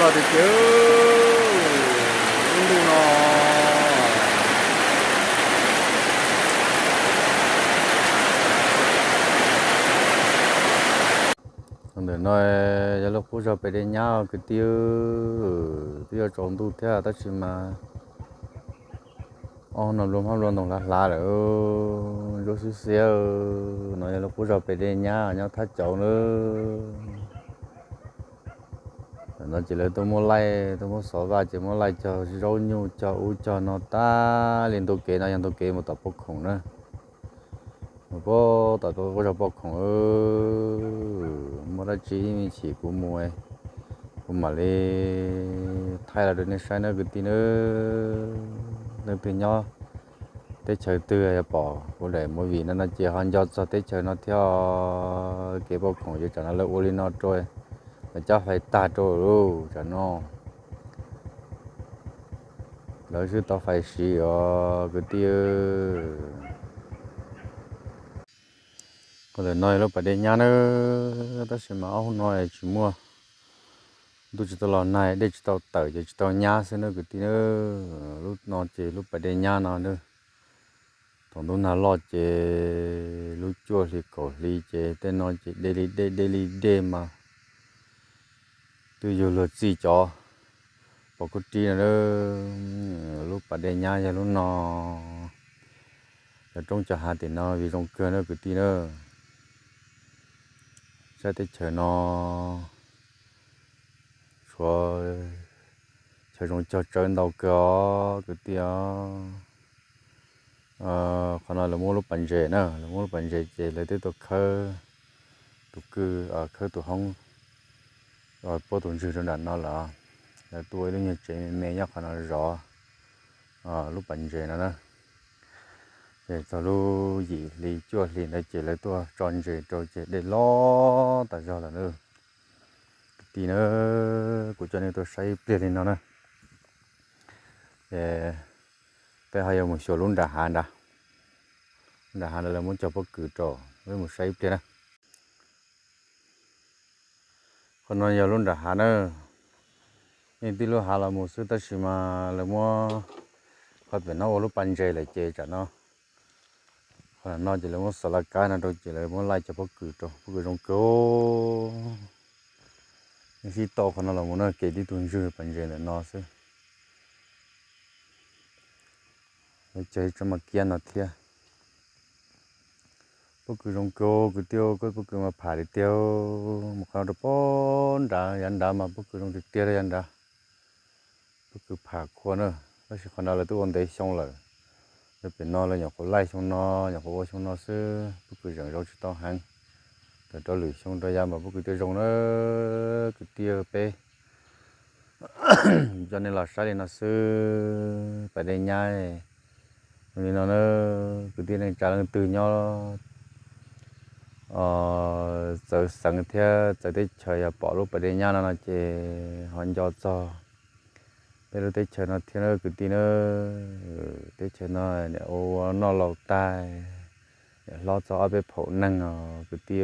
Tiag tiag, lub ntuj no. Ntawm no yog lub qub zog pem dej nyab kwv tij, twb yuav tsaus ntuj thiab tab sis mas ob hnub no nplua hmab nplua ntoos hlav hlav lawm, ntsuab xiab xiab. No yog lub qub zog pem dej nyab nyob thaj cauv na. No ces lawv tuaj muab laij, tuaj muab xov vaj ces muab laij cog zaub nyuj cog ub cog no tag li. Ntu kev no yog ntu kev mus tom Poj Khoom na. Mus puag tom qub zog Poj Khoom, muaj dab tsi ib me chim kuv mus, kuv mam li thaij los rau nej saib nawb kwv tij nawb. Leej twg nyob teb chaws twg yog pom kuv daim movie no no ces ho nco txog teb chaws no thiab. Kev Poj Khoom ces tsam no lawv ua li no rau, lawv cab fais tag rau lauj tsam no. Lawv swb tau fais siv os kwv tij. Qhov ntawm no yog lub pas dej nyab na, tab sis mas ob hnub no tsis muaj, ntuj tsis tau los nag, dej tsis tau tawm ces tsis tau nyab xwb na kwv tij na. Lub no ces lub pas dej nyab no na. Thaum ntuj nag loj ces lub cuaj hli kaum hli ces tej no ces dej li dej, dej li dej mas twb yug luag txij cov pom kub rib no. Lub pas dej nyab yog lub no. Cov roob cov hav tim no viv zoo kawg na kwv tij na. Saib teb chaws no tshuav chaw zoo cog tsawb ntau kawg os kwv tij os. Qhov no lawv muab lub pas ntses na, lawv muab lub pas ntses ces lawv twb tuaj khawb tus kwj, khawb tus hoob, puab tus ntswg rau nram no lawm. Lawv tuaj ua ib lub nyuag tsev me me nyob qhov no zov lub pas ntses no na. Ces txog lub yim hli cuaj hli ntawd ces lawv tuaj tso ntses rau ces dej los tas zog lawm na. Kwv tij na, kuv coj nej tuaj saib ib pliag li no na. Ces peb ho yuav mus xyuas lub nram hav nrad. Lub nram hav ntawd lawv muab cog pob kws rau, peb mus saib ib pliag na. Qhov no yog lub nram hav na. Yeej tib lub hav los mus xwb tab sis mas lawv muab qhov pem no ua lub pas ntses lawm ces tsam no, qhov no ces lawv muab xov laj kab no rau ces lawv muab laij cov pob kws rau, pob kws zoo kawg. Yeej sib tau qhov no los mus no, kev tib tug ntswg pas ntses ntawm no xwb. Lawv cog ib tsob mas kiab no thiab. Pob kws zoo kawg kwv tij, koj pob kws mas pham tiag tiag. Mus qhov no rau pob nrad, yav nrad mas pob kws zoo tiag tiag li yav nrad. Pob kws pham khuav na, tab sis qhov no lawv twb ua ntev xyoo lawm. Lawv pem no lawv nyuam qhuav laij xyoo no, nyuam qhuav ua xyoo no xwb, pob kws zeem zaum tsis tau heev. Tawm rau lwm xyoo rau yav mas pob kws thiaj zoo na. Kwv tij peb coj nej los saib li no xwb, pas dej nyab li no na. Kwv tij neej tsa leej twg nyob txawv xeev thiab txawv teb chaws yog pom lub pas dej nyab no no ces ho nco txog peb lub teb chaws no thiab na kwv tij na. Teb chaws no niam ua noj laus tag, niam hlob txog ob peb phaum neeg os kwv tij.